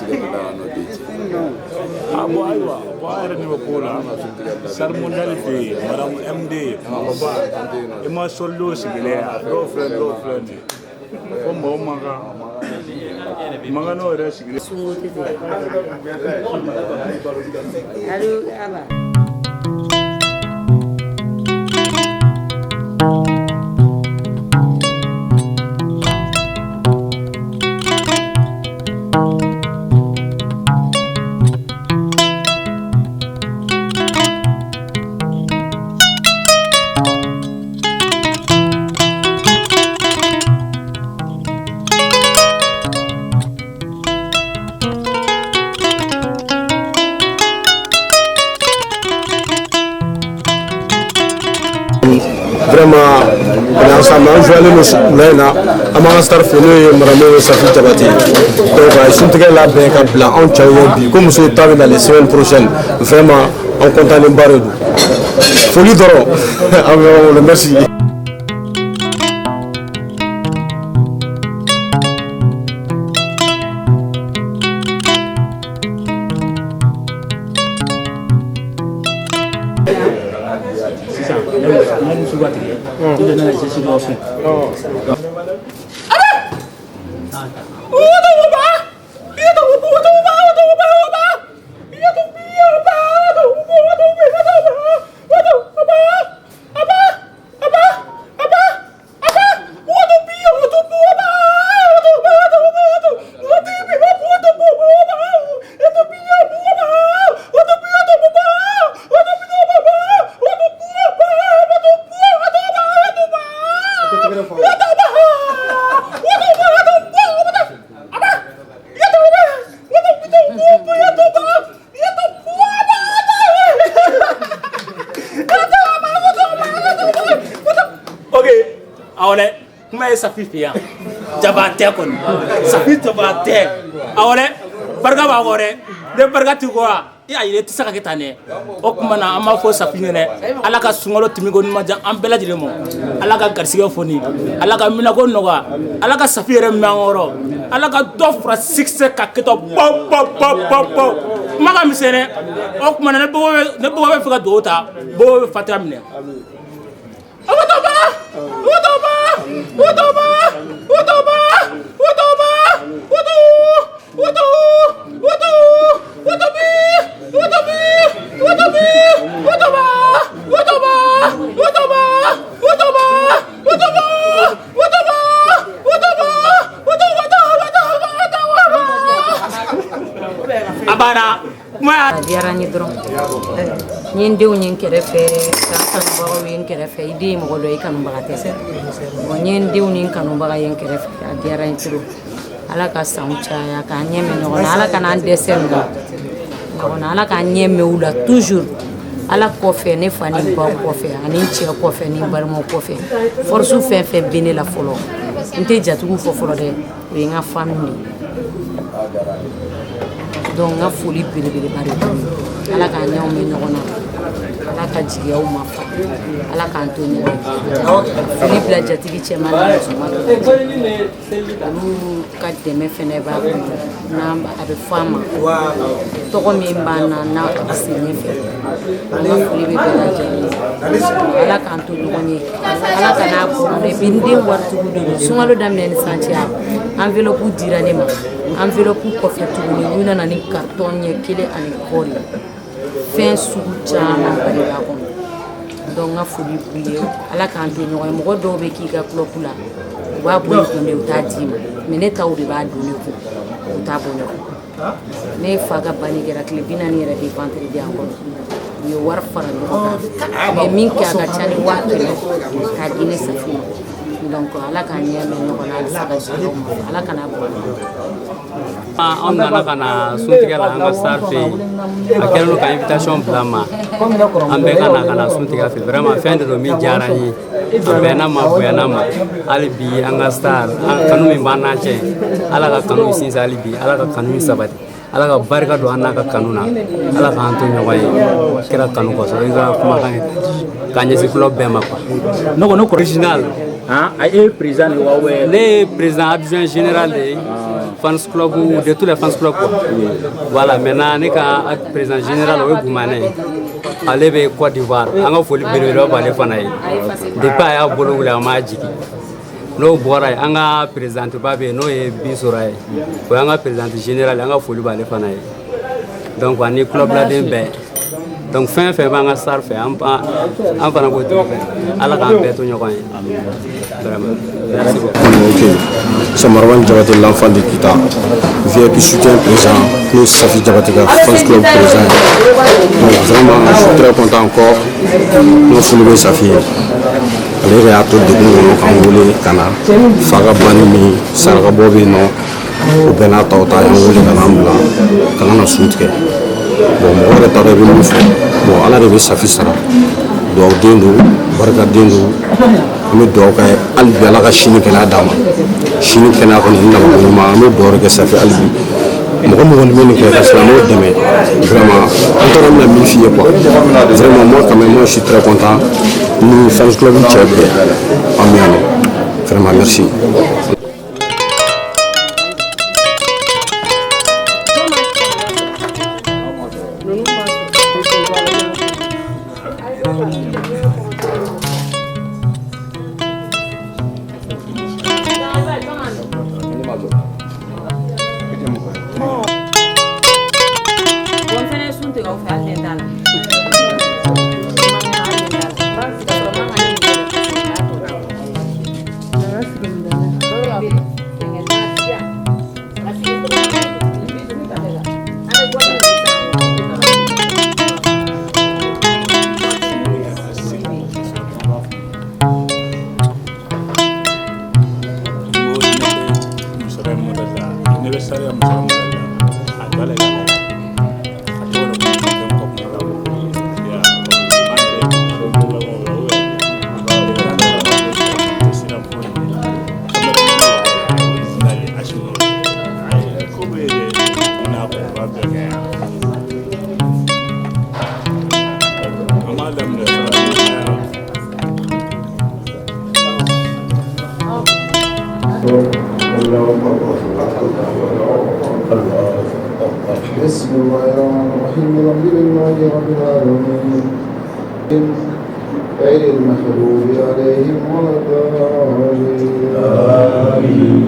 suntigɛ de la yan nɔ bi. Ah bon, ayiwa, bon, an yɛrɛ ɲɛ bɛ ko la Salle Mondiale fɛ yen, madame MD Kumaba i ma solidw sigilen ye, a dɔw filɛ, dɔw filɛ nin ye, fo mɔgɔ man kan mankan'o yɛrɛ sigilen. Sungo tɛ ten. Allo, Aba. Vraiment, on est ensemble, an joyalen don wula in na. An b'an ka star fo, n'o ye madame Safi Jabate. Donc a ye suntigɛ labɛn ka bila anw cɛw ye bi, ko musow ta bɛ na les semaines prochaines. Vraiment, an content ba de don. Foli dɔrɔn, an bɛ ɲɔgɔn bolo, merci. Sisan ne ni suba tigɛ i bɛ nana jesi dɔ fɛ. Ok, awɔ dɛ, kuma ye Safi fɛ yan, Jabatɛ kɔni, Safi Jabatɛ, awɔ dɛ, barika b'a kɔ dɛ, ne barika t'i kɔ wa, i ayi i tɛ se ka kɛ tan dɛ. O tuma na an b'a fɔ Safi ɲɛnɛ, Ala ka sunkalo tɛmɛko ɲuman di an bɛɛ lajɛlen ma, Ala ka garisɛgɛ foni, Ala ka minɛko nɔgɔya, Ala ka Safi yɛrɛ mɛn an kɔrɔ, Ala ka dɔ fara succès ka kɛ tɔ baw baw baw baw baw. Kuma ka misɛn dɛ. O tuma na ne bɔbɔ bɛ fɛ ka dugawu ta, bɔbɔ bɛ fatiya minɛ. A banna kuma y'a. A diyara n ye dɔrɔn. N ye n denw ye n kɛrɛfɛ, ka n kanubagaw ye n kɛrɛfɛ. I den ye mɔgɔ dɔ ye, i kanubaga tɛ. Bon, n ye n denw ni n kanubaga ye n kɛrɛfɛ, a diyara n ye trop. Ala ka sanw caya, k'an ɲɛ mɛn ɲɔgɔn na, Ala ka n'an dɛsɛ nin na ɲɔgɔn na, Ala k'an ɲɛ mɛn u la toujours. Ala kɔfɛ, ne fa ni baw kɔfɛ, ani n cɛ kɔfɛ, ni n balimaw kɔfɛ, force fɛn fɛn bɛ ne la fɔlɔ, n tɛ jatigiw fɔ fɔlɔ dɛ, o ye n ka famille de ye. Donc n ka foli belebeleba de b'u ye. Ala k'an ɲɛw mɛn ɲɔgɔn na, Ala ka jigiyaw ma fa, Ala k'an to ɲɔgɔn ye. Foli bila jatigi cɛman ni musoman bɛɛ lajɛlen, olu ka dɛmɛ fɛnɛ b'a kɔnɔ, n'a a bɛ fɔ a ma tɔgɔ min b'an na, n'a a bɛ se ɲɛfɛ. An ka foli bɛ bɛɛ lajɛlen ye. Ala k'an to ɲɔgɔn ye, Ala ka n'a bɔ. Et puis n den waritigiw de don. Sunkalo daminɛ ni sisan cɛ, enveloppe dira ne ma. Enveloppe kɔfɛ tuguni, u nana ni carton ɲɛ kelen ani kɔ de ye, fɛn sugu caman ba de b'a kɔnɔ. Donc n ka foli b'u ye, Ala k'an to ɲɔgɔn ye. Mɔgɔ dɔw bɛ k'i ka club la, u b'a bɔ i kun de, u t'a d'i ma, mais ne taw de b'a don ne kun, u t'a bɔ ne kun. Ne fa ka banni kɛra tile 40 yɛrɛ de vendredi an kɔnɔ, u ye wari fara ɲɔgɔn kan, u ye min kɛ, a ka ca ni 100 000 k'a di ne Safi ma. Donc Ala k'an ɲɛ mɛn ɲɔgɔn na halisa, ka jigiyaw ma, Ala kana bɔ. Anw nana ka na suntigɛ la an ka star fɛ yen. A kɛlen don ka invitation bila an ma, an bɛɛ ka na ka na suntigɛ fɛ. Vraiment, fɛn de don min diyara n ye. A bɛnna ma, bonyana ma. Hali bi an ka star, an kanu min b'an n'an cɛ, Ala ka kanu sinsin. Hali bi Ala ka kanu sabati, Ala ka barika don an n'a ka kanu na, Ala k'an to ɲɔgɔn ye kira kanu kosɔn. I ka kumakan ye k'a ɲɛsin club bɛɛ ma quoi. Ne ko ne kɔrɔ Original. Han, a e ye président de wa ou bien? Ne ye président adjoint général de ye. fans club de tous les fans club quoi. Voilà, maintenant ne ka président général o ye Gumanɛ ye, ale bɛ Côte d'Ivoire. An ka foli belebeleba b'ale fana ye. Depuis a y'a bolo wuli, a m'a jigin. N'o bɔra yen, an ka présidente ba bɛ yen, n'o ye Bisora ye, o y'an ka présidente général ye, an ka foli b'ale fana ye. Donc ani club laden bɛɛ, donc fɛn fɛn b'an ka star fɛ, an fana b'o tigi fɛ. Ala k'an bɛɛ to ɲɔgɔn ye vraiment, merci beaucoup. Ok, c'est Marwan Diabaté, l'enfant de Kita, VIP soutien présent, nous Safi Diabaté, fans club présent. Donc vraiment, je suis très content encore. Nous sommes Safi. Ale yɛrɛ y'a to degun kɔnɔ k'an wele ka na fa ka banni min saraka bɔ bɛ yen nɔ, o bɛɛ n'a taw ta y'an wele ka n'an bila ka na sun tigɛ. Bon, mɔgɔ yɛrɛ t'a dɔn i bɛ min fɔ. Bon, Ala de bɛ Safi sara. Duwawuden don, barikaden don. An bɛ dugawu kɛ hali bi, Ala ka sini kɛnɛya d'a ma, sini kɛnɛya kɔni ni nabako ɲuman. An bɛ dugawu de kɛ Safi hali bi. Mɔgɔ mɔgɔ ni bɛ nin kɛ ka silamɛw dɛmɛ, vraiment an t'a dɔn n bɛna min f'i ye quoi. Vraiment, moi quand même, moi je suis très content. Ni fans club cɛ bɛɛ an bɛ yan nɔ, vraiment merci. Bon, fɛnɛ sun tigɛ o fɛ, hali ne t'a la. Ka sɔrɔ man ka ne nin yɛrɛ Musɔrɔ ye modèle la, ne bɛ sariya musɔrɔ modèle la, a dala yɛlɛ a tɔgɔ de ko fɛn kɔ kuma la ya an yɛrɛ muso la o yɛrɛ sira fɔ cameraman Asimo ayi ko bɛ n'a ko ba bɛɛ kɛ yan. An b'a daminɛ fɔlɔ. بسم الله الرحمن الرحيم، الحمد لله رب العالمين، غير المغضوب عليهم ولا الضالين، آمين.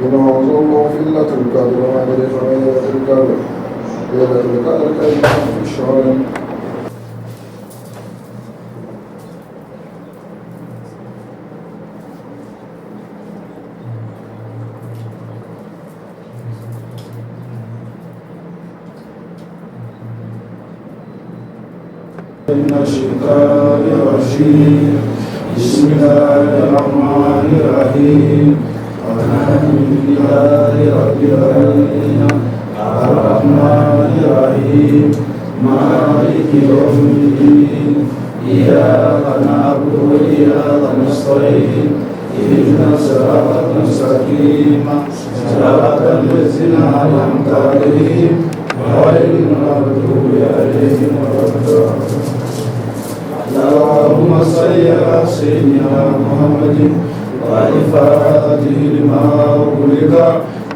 إن الله في ليلة القدر، وما أدريك ما ليلة القدر، ليلة القدر خير من ألف شهر. من الشيطان الرجيم، بسم الله الرحمن الرحيم، الحمد لله رب العالمين، الرحمن الرحيم، مالك يوم الدين، إياك نعبد وإياك نستعين، اهدنا الصراط المستقيم، صراط الذين أنعمت عليهم غير المغضوب عليهم ولا الضالين. اللهم صل على سيدنا محمد والفاتح لما أغلق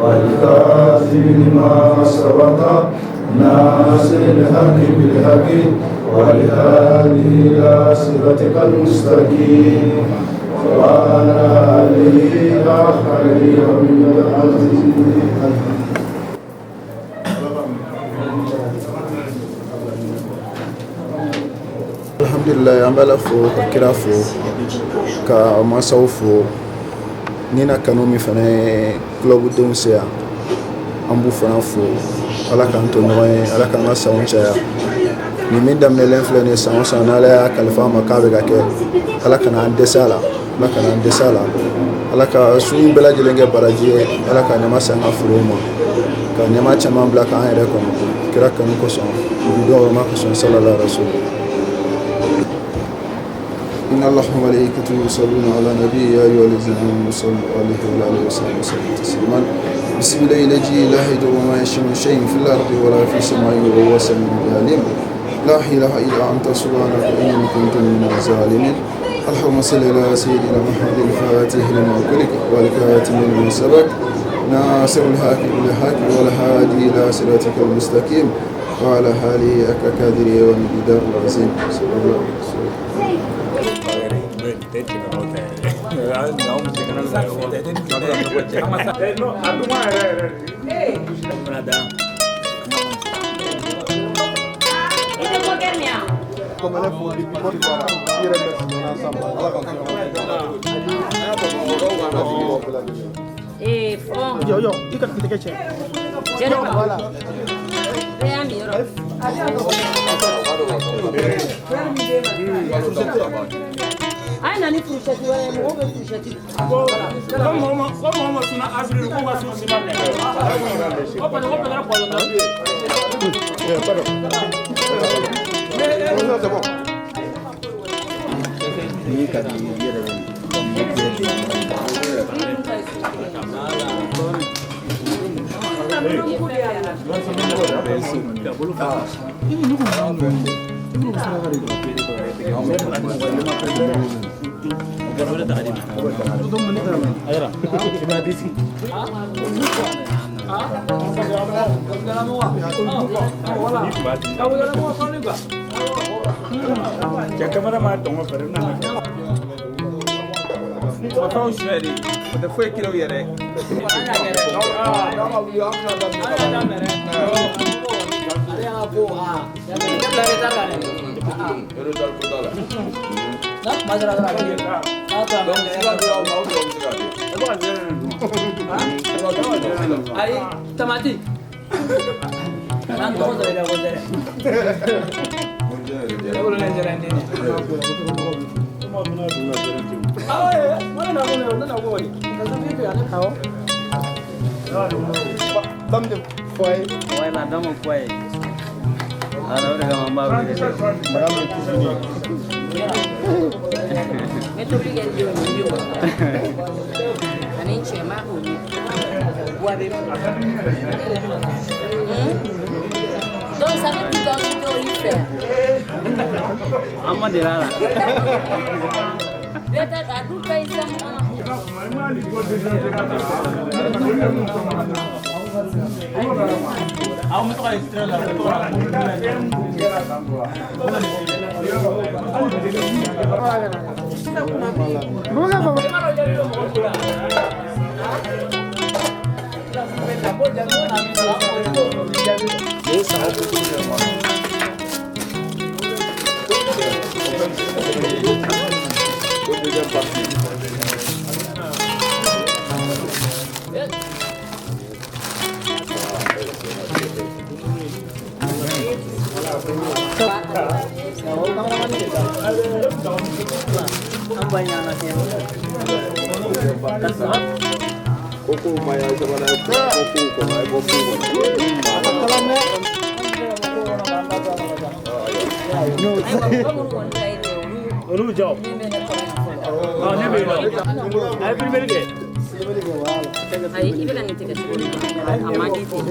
والكاظم لما سبق، ناصر الحق بالحق والهادي إلى صراطك المستقيم وعلى آله حق قدره العزيز. Alhamdulilayi, an bɛ Ala fo ka kira fo ka mansaw fo ni na kanu min fana ye club denw se yan, an b'u fana fo. Ala k'an to ɲɔgɔn ye, Ala k'an ka sanw caya. Nin min daminɛlen filɛ nin ye, san o san n'Ala y'a kalifa an ma k'a bɛ ka kɛ, Ala kana an dɛsɛ a la, Ala kana an dɛsɛ a la. Ala ka sun bɛɛ lajɛlen kɛ baraji ye, Ala ka nɛɛma se an ka forow ma, ka nɛɛma caman bila k'an yɛrɛ kɔnɔ kira kanu kosɔn, bi dɔw ma kosɔn, sallallahu alaihi wa sallam. إن الله وملائكته يصلون على النبي، يا أيها الذين آمنوا صلوا عليه وعلى آله وصحبه وسلم تسليما. بسم الله الذي لا يضر ما يشاء شيء في الأرض ولا في السماء وهو السميع العليم. لا إله إلا أنت سبحانك إني كنت من الظالمين. اللهم صل على سيدنا محمد الفاتح لما أغلق والكاتم لما سبق. ناصر الحق بالحق والهادي إلى صراطك المستقيم وعلى آله حق قدره ومقداره العظيم. صلى الله عليه وسلم. Ay nani fourchette wɛrɛ mɔgɔw bɛ fourchette. Ko mɔgɔ ma suna avril k'u ka sun sima minɛ. O kɔni o bɛɛ kɛra poison na. Ni ka di i yɛrɛ Cɛ kamara ma tɔngɔ fɛrɛ na. O fɛnw suɲɛ de, o tɛ foyi kelen u yɛrɛ. Ayi, tamati. An tɔgɔ sɔrɔ i la ko zɛrɛ. Ne bolo ne zɛrɛ den de. Awɔ, ne na ko ne na ko de. Ka se to yan ne awɔ. Dame de foyer. Ouais, la dame au foyer. Alors, o de kama n b'a wele. Madame le cuisinier. N bɛ tobili kɛ n denw ye ani n cɛ n b'a k'o ye. Guwa bɛ Donc ça fait plus d'envie au lit faire. An ma deli a la. Bɛɛ t'a a dun ka ɲi sa. Koko maya sabanan ko kɔnɔ a ye bɔ fu kɔnɔ. Olu jɔ. Ne bɛ yen nɔ. A ye filmeli kɛ. Ayi, i bɛ ka nin tigɛ cogo min na, a man di ten.